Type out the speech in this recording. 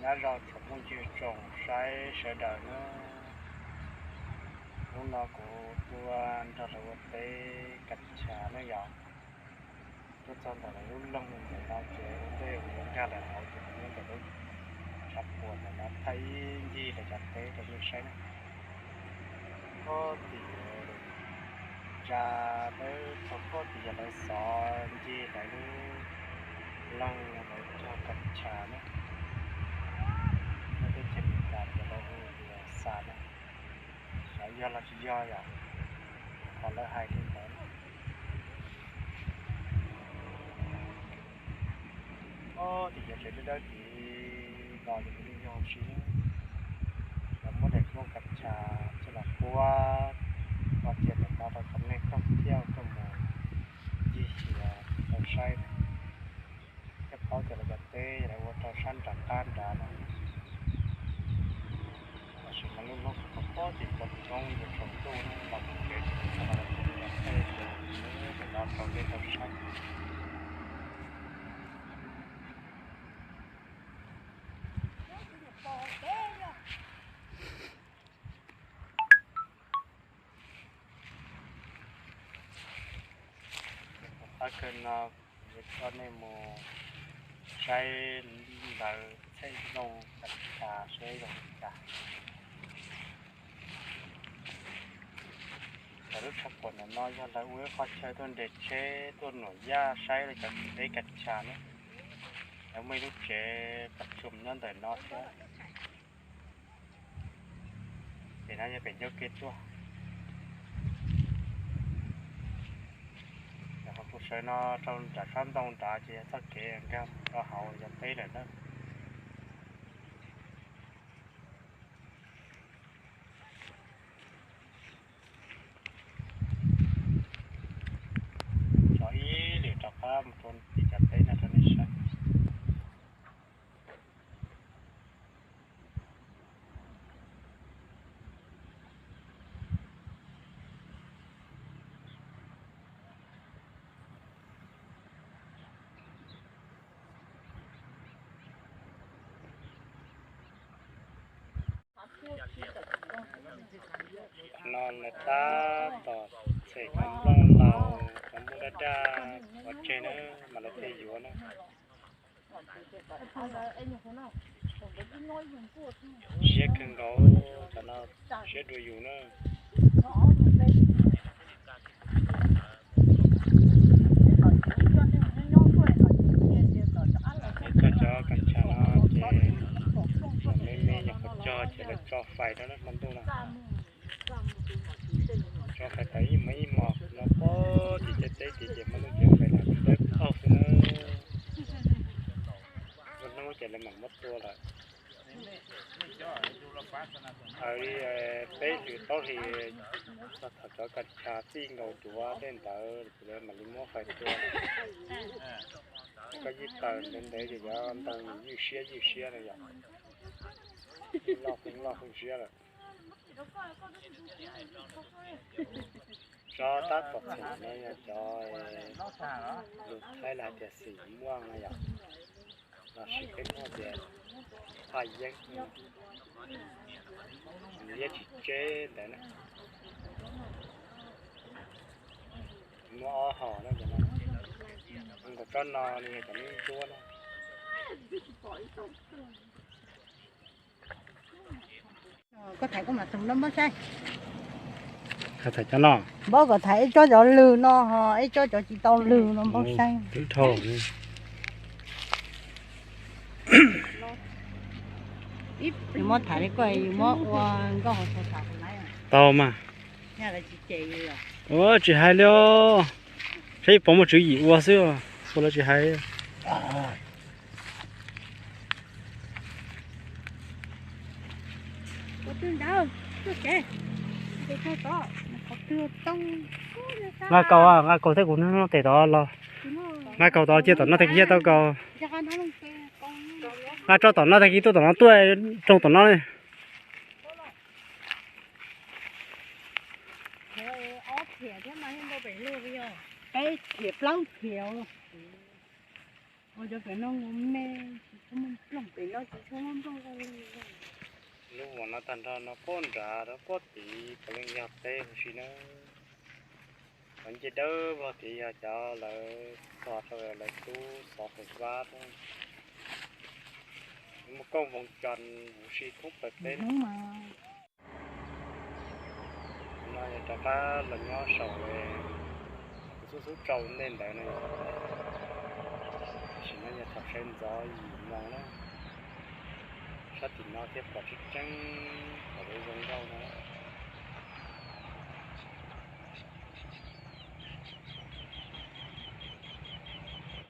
Nyob zoo tsoom phooj ywg tsoom saib sawv daws na, hnub no kuv tuaj nrog lawv ua teb kas tshas ne yom. Tuaj txog ntawm lawv lub loog ntawm no ces ua ntej uas yuav nkag lawm hauv ces kuv muab ntawm lub tshav puam ntawm no thaij ib ncig lawv cov teb rau nej saib na. Pob tim tsa lawv txog pob tim yog lawv xov ncig lawv lub loog lawv cog kas tshas na. Nyob teb chaws Amelikas ces lawv hu tias xa na, xyov yog los tsis yog yom, qhov lawv hais li ntawd. Ob, tim cov tsev dawb dawb tid los ces kuv yeej yog hauv si, lawv muab daim nplooj kas tshas coj los puab ua cia ntawm no rau cov neeg koom thiab tuaj mus ncig xyuas tau saib. Thiab paub tias lawv cov teb lawv ua rau sab nram qab nrad no. Tam sim no lub hnub kuv tau pob tim npoo coob yuav tsaus ntuj los mus kev tsis tau los mus tej ces ntawm no tau dej tau saib. Qhov kawg no kuv yuav coj nej mus saib lawv txhej nplooj kas tshas seb zoo li cas. Lawv lub tshav puam ntawm no yog lawv ua ib qho chaw tuaj nres tsheb tuaj nuam yaj saib lawv cov teb kas tshas na. Lawv muaj ib lub tsev pas tsuas nyob ntawm no thiab. Pem no yog pem ncauj ke tuaj. Qhov kuv sawv no rau nram sab ntoo nrad ces yog txoj kev nkag rau hauv cov teb lawm na. Tso ib lwm rov qab mus rau tim cov teb no rau nej saib. No lawv tab tom txhem cov nplooj laus cov nplooj daj daj pov tseg na, mas lawv thiaj yuav na. Siab kawg nkaus, cov no siab dua yus na. Ib co cov kas tshas no ces me me nyuam qhuav cog ces lawv tso fais rau na hmo ntuj no. Tso fais tau ib hmos ib hmos no, pob tim tej teb tid ces muaj lub cev fais los dawb paug xwb na. Lub hnub ces lawv mam muab tua lawm. Aws, peb hlis plaub hlis txog thaum cov kas tshas txij nkaus duav tej ntawd ces lawv mam li muab fais tua. Koj yeej taws ntev ntev ces cov ntoo ywj siab ywj siab no yom. Loj heev loj heev siab lawm. Tsob tab tom txhem no yog cov lus Thaib lawv hais tias xim muaj no yom, los sis peb Hmoob tias phaj yeeb, liab tsis tseb ntawd na. Muaj ob hom na cov no, nkaus tsob no nws yog cov me ntsuab na. Koj thaiv koj mam tus nplooj npaub saib. Thaiv cov no. Npaub kom thaiv ib tsob cov lwg no ho ib tsob cov tsis tau lwg no npaub saib. Yus muab thaiv li koj, yus muab ua nkauj hauv tau tham. Tau mas. Ua tsis hais li os. Saib yuav pom muaj tswv yim ua xwb, ua lawv tsis hais. Nqa kaus, nqa kaus thiab kuv noj tes tod los. Nqa kaus tod cia tom no tag kis cia tau kaus. Nqa tso tom no tag kis tuaj tom no tuaj, roog tom no ne. Peb thiam plaub thiam. Ua cov pem no nkaus me, tsis tshua muaj nplooj, pem no tsis tshua muaj nplooj. Lub uas no tag nrho no pob nrad rau pob tid puav leej yog teb huv si na. Cov ncej dawb vog tid yog cov lawv txog rau lawv tub xov tus vab. Muaj koob voos cos huv si thoob plaws peb. No yog rov qab los nyob saum kuv xub xub tsaus ntej ntawd no, tam sim no yog thaum sawv ntxov yim moos na. Sab tim no thiaj pom tseeb tseeb pom lub zoo nkauj no.